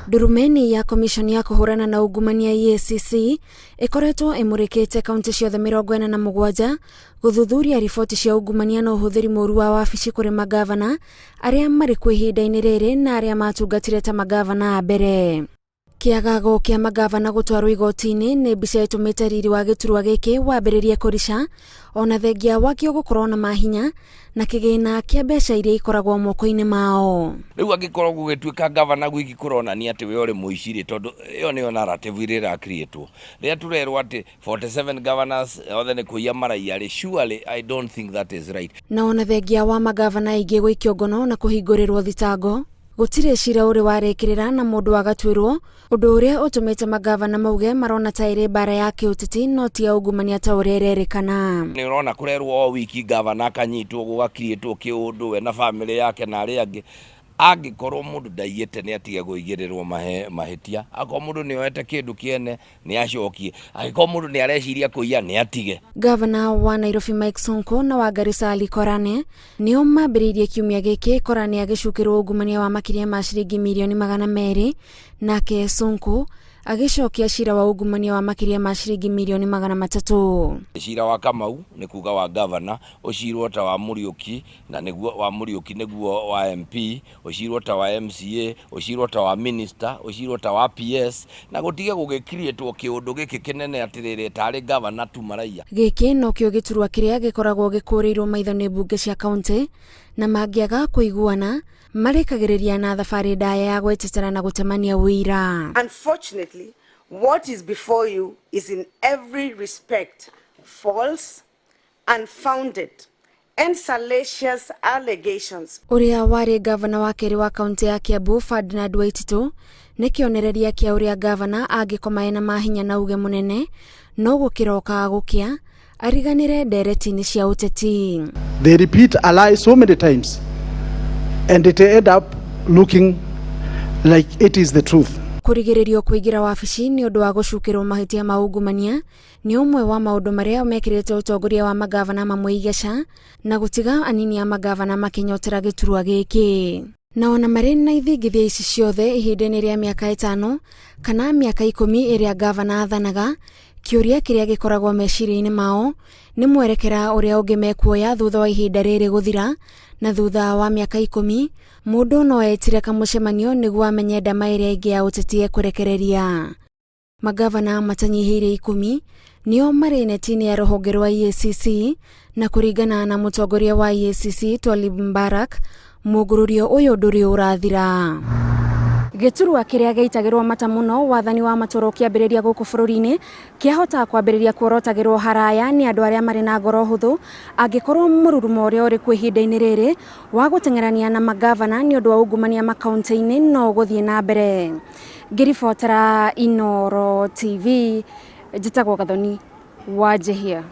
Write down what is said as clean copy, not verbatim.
Ndurumeni ya Commission ya kũhũrana na ungumania EACC ĩkoretwo ĩmũrĩkĩte kaunti ciothe 47 gũthuthuria riboti cia ungumania na ũhũthĩri mũru wa wabici kũrĩ magavana arĩa marĩ kuo ihinda-inĩ rĩrĩ na arĩa matungatire ta magavana a mbere. Kĩagago kĩa magavana gũtwarwo igoti-inĩ nĩ mbica ĩtũmĩte riri wa gĩturwa gĩkĩ wambĩrĩrie kũrica ona thengia wakĩo gũkorwo na mahinya na kĩgĩna kĩa mbeca iria ikoragwo moko-inĩ mao. Rĩu angĩkorwo gũgĩtuĩka gavana gwiki kũronania atĩ we ũrĩ mũici rĩ, tondũ ĩyo nĩyo narrative ĩrĩa ĩra-create-wo. Rĩrĩa tũrerwo atĩ 47 governors othe nĩ kũiya maraiya rĩ, surely I don't think that is right. Na ona thengia wa magavana aingĩ gũikio ngono na kũhingũrĩrwo thitango, gũtirĩ cira ũrĩ warĩkĩrĩra na mũndũ agatuĩrwo, ũndũ ũrĩa ũtũmĩte magavana mauge marona ta ĩrĩ mbara ya kĩũteti no ti ya ungumania ta ũrĩa ĩrerĩkana. Nĩ ũrona kũrerwo o wiki gavana akanyitwo gũgakiriĩtwo kĩũndũ we na bamĩrĩ yake na arĩa angĩ. Angĩkorwo mũndũ ndaiyĩte nĩ atige kũigĩrĩrwo mahĩtia, akorwo mũndũ nĩ oete kĩndũ kĩene nĩ acokie, angĩkorwo mũndũ nĩ areciria kũiya nĩ atige. Gavana wa Nairobi Mike Sonko na wa Garissa Ali Korane nĩo mambĩrĩirie kiumia gĩkĩ, Korane agĩcukĩrwo ungumania wa makĩria ma ciringi mirioni 200, nake Sonko agĩcokia cira wa ungumania wa makĩria ma ciringi mirioni 300. Cira wa Kamau nĩ kuga wa gavana ũcirwo ta wa Mũriũki, na nĩguo wa Mũriũki nĩguo wa MP, ũcirwo ta wa MCA, ũcirwo ta wa minister, ũcirwo ta wa PS, na gũtige gũgĩkiriĩtwo kĩũndũ gĩkĩ kĩnene atĩrĩrĩ tarĩ gavana tu maraiya. Gĩkĩ nokĩo gĩturwa kĩrĩa gĩkoragwo gĩkũrĩirwo maitho nĩ mbunge cia kaunti, na mangĩaga kũiguana marĩkagĩrĩria na thabarĩ ndaya ya gwetetera na gũtemania ũira. Unfortunately, what is before you is in every respect false, unfounded, and salacious allegations. Ũrĩa warĩ gavana wa kerĩ wa kaunti ya Kiambu Ferdinand Waititu nĩ kĩonereria kĩa ũrĩa gavana angĩkoma ena mahinya na uge mũnene no gũkĩroka gũkĩa ariganĩre ndereti-inĩ cia ũteti. They repeat a lie so many times and it end up looking like it is the truth. Kũrigĩrĩrio kũingĩra wabici nĩ ũndũ wa gũcukĩrwo mahĩtia ma ungumania nĩ ũmwe wa maũndũ marĩa mekĩrĩte ũtongoria wa magavana mamwe igeca na gũtiga anini a magavana makĩnyotera gĩturwa gĩkĩ. Na ona marĩ na ithingithia ici ciothe ihinda-inĩ rĩa mĩaka 5 kana mĩaka 10 ĩrĩa gavana athanaga, kĩũria kĩrĩa gĩkoragwo meciria-inĩ mao nĩ mwerekera ũrĩa ũngĩ mekuoya thutha wa ihinda rĩrĩ gũthira, na thutha wa mĩaka 10 mũndũ no etire kamũcemanio nĩguo amenye ndama ĩrĩa ĩngĩ ya ũteti ekũrekereria. Magavana matanyihĩire 10 nĩo marĩ neti-inĩ ya rũhonge rwa EACC, na kũringana na mũtongoria wa EACC Twalib Mbarak, mũngũrũrio ũyũ ndũrĩ ũrathira. Gĩturwa kĩrĩa gĩitagĩrwo mata mũno wathani wa matũra ũkĩambĩrĩria gũkũ bũrũri-inĩ kĩahota kwambĩrĩria kuorotagĩrwo haraya nĩ andũ arĩa marĩ na ngoro hũthũ angĩkorwo mũrurumo ũrĩa ũrĩ kuo ihinda-inĩ rĩrĩ wa gũteng'erania na magavana nĩ ũndũ wa ungumania makaunti-inĩ no ũgũthiĩ na mbere. Ngĩribotera Inooro TV, njĩtagwo Gathoni wa Njihia.